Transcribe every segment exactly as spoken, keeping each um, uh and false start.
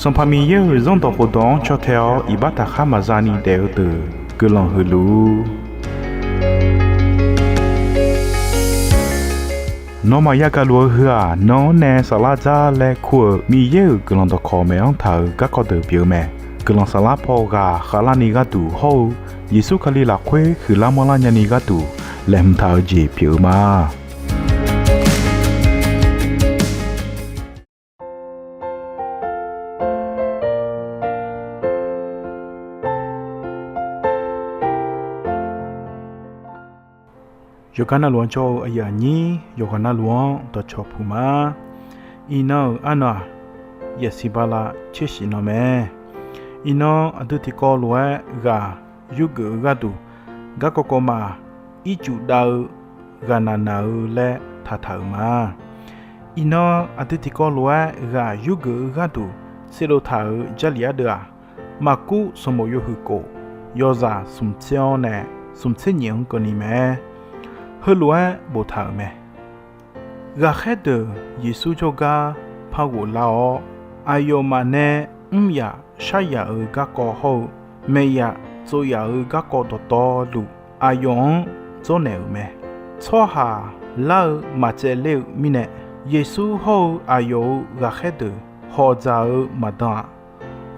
Sanqpaq Miqyaer-euq Zanrdawq khofdawq-anr caw tae-awr iqbax taqkhar maqza ni daef-eu deuq guiqlanq huiq luf-ur. Nawmaf yagaq luf-eu heu-aq, nan-anr nae saflar dzar laer kur-euq Miqyaer-euq guiqlanq dawqkawq maeq-anr taq-euq garkawv deuq pyeuf-eu mae. Guiqlanq saflar paw ghaq khavlarni gharduq hawr-eu Yeqsur Kali lafkhoer huiqlar manrlar nyani gharduq laeqhmq taq-eu jeq pyeuf-eu ma. Yawqgar navluf-anr jawr-eu aqyuif aqnyir yawqghaq navluf-anr dawqcawq puq ma. Iqnan-euq arnan-aq, yasiq bala tser shif nan mae. Iqnan aqdui tiqkawv lof-aer ghaq yurgeuf-eu gharduq, garkawv kawv maf ircuf dav-eu ghaqnaq naq-eu laer taqtaq-euq ma. Iqnan aqdui tiqkawv lof-aer ghaq yurgeuf-eu gharduq saevdov taq-euq Jarlif ardeuv-aq, Maqkuv sanqbof yawhuiq kof, yawzaq smq tser-anr nae smq tser nyiq-anr keuvni mae. Heulof-aer boftaq-euq mae. Ghaqkhaer deuq Yeqsur jawrgar par ghoflar-awr, aqyawfmaf nae mr yaf shar yaf-euq garkawv hawr-eu maeq yaf tsov yaf-euq garkawv dawqtawvluf aqyawf-anr dzawrnaeq-euq mae. Tsawrhaq lar-eu maqtsaevler-eu mirnae, Yeqsur hawr-eu aqyawf-euq ghaqkhaer deuq hawqdzaq-eu maqdan-a.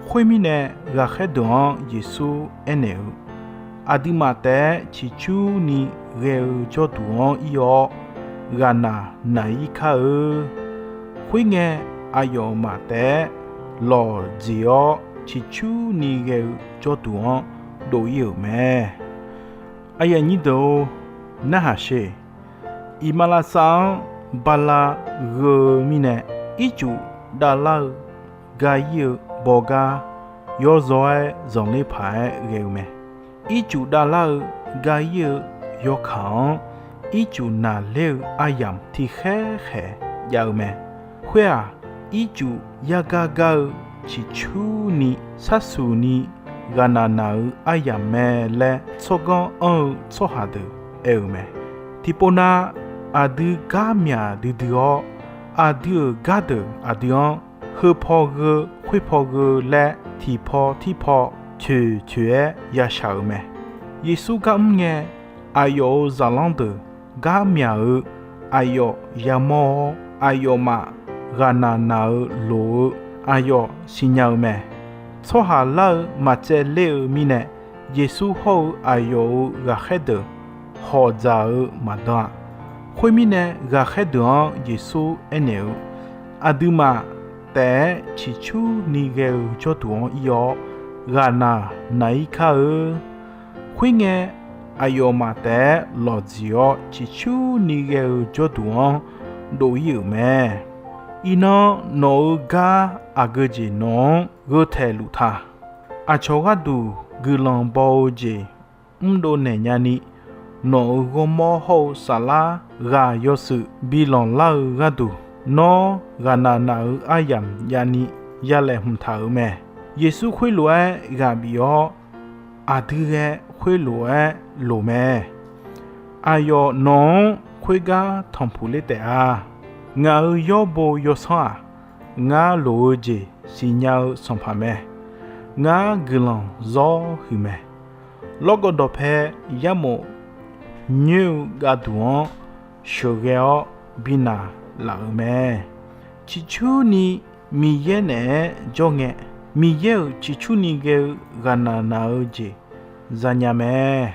Khoermirnae, ghaqkhaer deuq-anr Yeqsur aernaeq-eu, Aqduimaf taef-aer ciqcurni ghae-eu jawrduq-anr ir-awr, ghaqnaq naq-ir kar-eu. Khoerngae, aqyawfmaf taef-aer lawqjeq-awr ciqcurni ghae-eu jawrduq-anr dov-ir-euq mae. Aqyuif aqnyir deuq-or, narhaq sher. Iqmalavshav-anr bala gheu-eu mirnae, ircuf davlar-eu ga-ir-eu bawgar yawzawr-aer zanqler paq-aer ghae-eu mae. Ircuf davlar-eu ga-ir-eu yawkaq-anr, ircuf naqler-eu aryamq tiqkhaer khaeq jav-eu mae. Khoer-aq, ircuf yargar gar-eu ciqcurni sharsuq ni ghaqnaq naq-eu aryamq mae laer tsawrganr anr-eu tsawrhaq deuq aer-eu mae. Tiqpov nav, aqdui gar myaq duidui-awr, aqdui-euq gardeuq aqdui-anr heu paw gheu khoer paw gheu laer tiqpaw tirpaw coeq coeq-aer yashaq-euq mae. Yeqsur gar mr ngae, aqyawf-euq zaqlanr deuq gar myaq-eu aqyawf yamawr-awr, aqyawfmaf ghaqnaq naq-eu loq-eu aqyawf siqnya-eu mae. Tsawrhaq lar-eu maqtsaevler-eu mirnae, Yeqsur hawr-eu aqyawf-euq ghaqkhaer deuq hawqdzaq-eu maqdan-a. Khoermirnae, ghaqkhaer deuq-anr Yeqsur aernaeq-eu, Aqduimaf taef-aer ciqcurni ghae-eu jawrduq-anr ir-awr, ghaqnaq naq-ir kar-eu. Khoerngae, aqyawfmaf taef-aer lawqjeq-awr ciqcurni ghae-eu jawrduq-anr dov-ir-euq mae. Iqnan nawq-euq gar aqgeu jeq nawq-anr gheu taeq luf ta. Aqcawq gharduq guiqlanq baw-eu jeq mrdov naeq nyani, nawq-euq ghawrmawr hawr-eu saflar ghaq yawshuif bi lanqlar-eu gharduq, nawr ghaqnaq naq-euq aryamq javni ya laeqhmq taq-euq mae. Yeqsur khoerlof-aer ghaq bif-awr, aqdui ghae khoerlof-aer loq mae. Aqyawf nawq-anr khoergar tanqpuq ler taef-a. Ngaq-euq yawrbo yawsanr-aq, ngar loq-eu jeq siqnya-eu sanqpaq mae. Ngar guiqlanq zawr huiq mae. Lawrgawv dawqpae yarmof nyoer-eu gharduq-anr sheuqghae-awr bi naq laf-euq mae. Ciqcurni Miqyaer naeq-aer jawr ngae, Miqyaer-euq ciqcurni ghae-eu ghaqnaq naq-eu jeq zanya mae.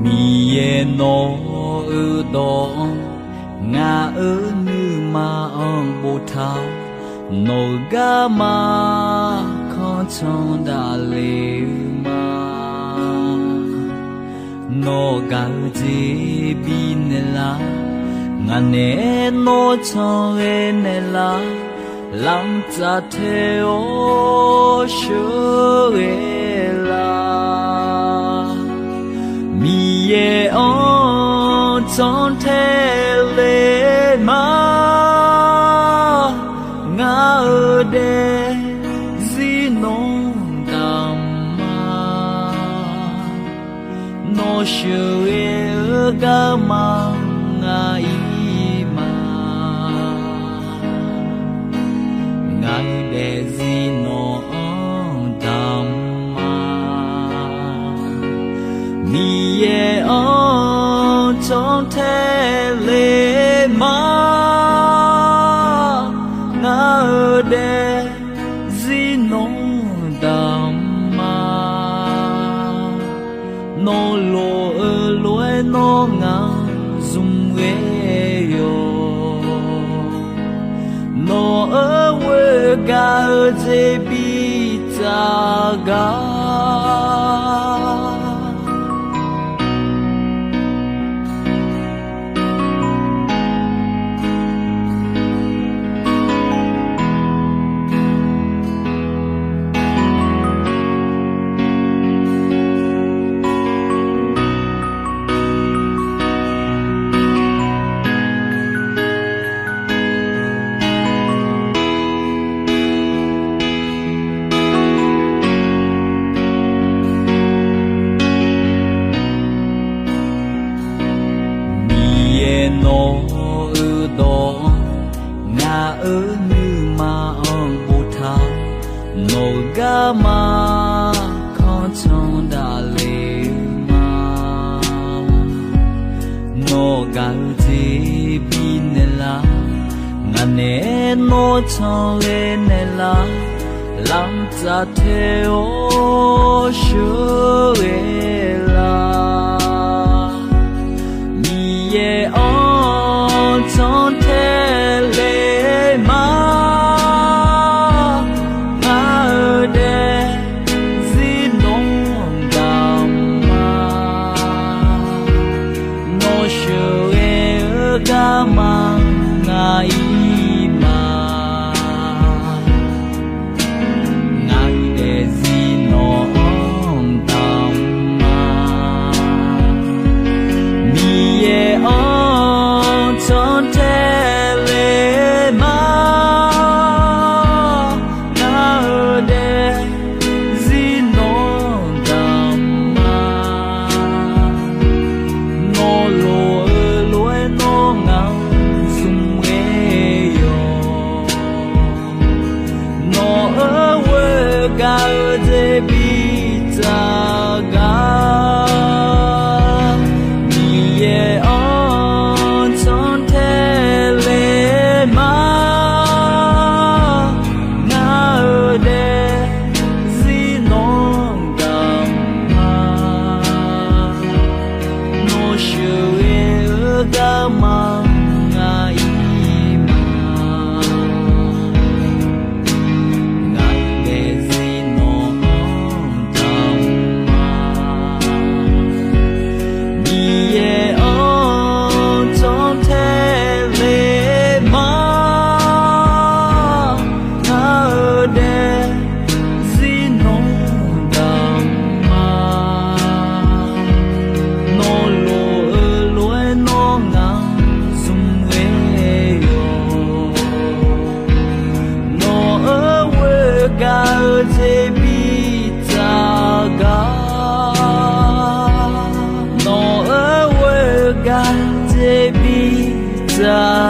Miqyaer nawq-euq dawq-anr ngaq-euq nuima-anr boftaq-awr, nawq-euq garma kanr can daqle-eu ma. Nawr gaq-eu jeq bifnaeq lar, ngaq naeq-aer nawr can ghae naeq lar. Lanqtsaf tae-awr sheuqghae la. Miqyaer-anr cantae le ma. Ngaq-euq daefzir nawr damq-a. Nawr sheuqghae-eu garma ngaq-ir ma. Ngaq-euq daefzir nawq-anr damq-a. Miqyaer-anr cantae le ma. Ngaq-euq daefzir nawr damq-a. Nawr lof-eu lof-aer nawr ngaq zmq ghae-awq. Nawq-euq ghoer gaq-eu jeq bidzaq gar. Miqyaer nawq-euq dawq-anr ngaq-euq nuima-anr boftaq, nawq-euq garma kanr can daqle ma. Nawq gaq-eu jeq bifnaeq lar, ngaq naeq-aer nawr canle naeq lar. Lanqtsaf tae-awr sheuqghae la. Miqyaer-anr cantae le ma. Ngaq-euq daefzir nawr damq-a. Nawr sheuqghae-eu garma ngaq-ir ma. Ngaq-euq daefzir nawq-anr damq-a. Miqyaer-anr cantae le ma. Ngaq-euq daefzir nawr damq-a. Nawr lof-eu lof-aer nawr ngaq zmq ghae-awq. Nawq-euq ghoer gaq-eu jeq bidzaq gar. Miqyaer-anr cantae le ma. Ngaq-euq daefzir nawr damq-a. Nawr sheuqghae-eu garma ngaq-ir ma. Ngaq-euq daefzir nawq-anr damq-a. Miqyaer-anr cantae le ma. Ngaq-euq daefzir nawr damq-a. Nawr lof-eu lof-aer nawr ngaq zmq ghae-awq. Nawq-euq ghoer gaq-eu jeq bidzaq gar. Nawq-euq ghoer gaq jeq bidzaq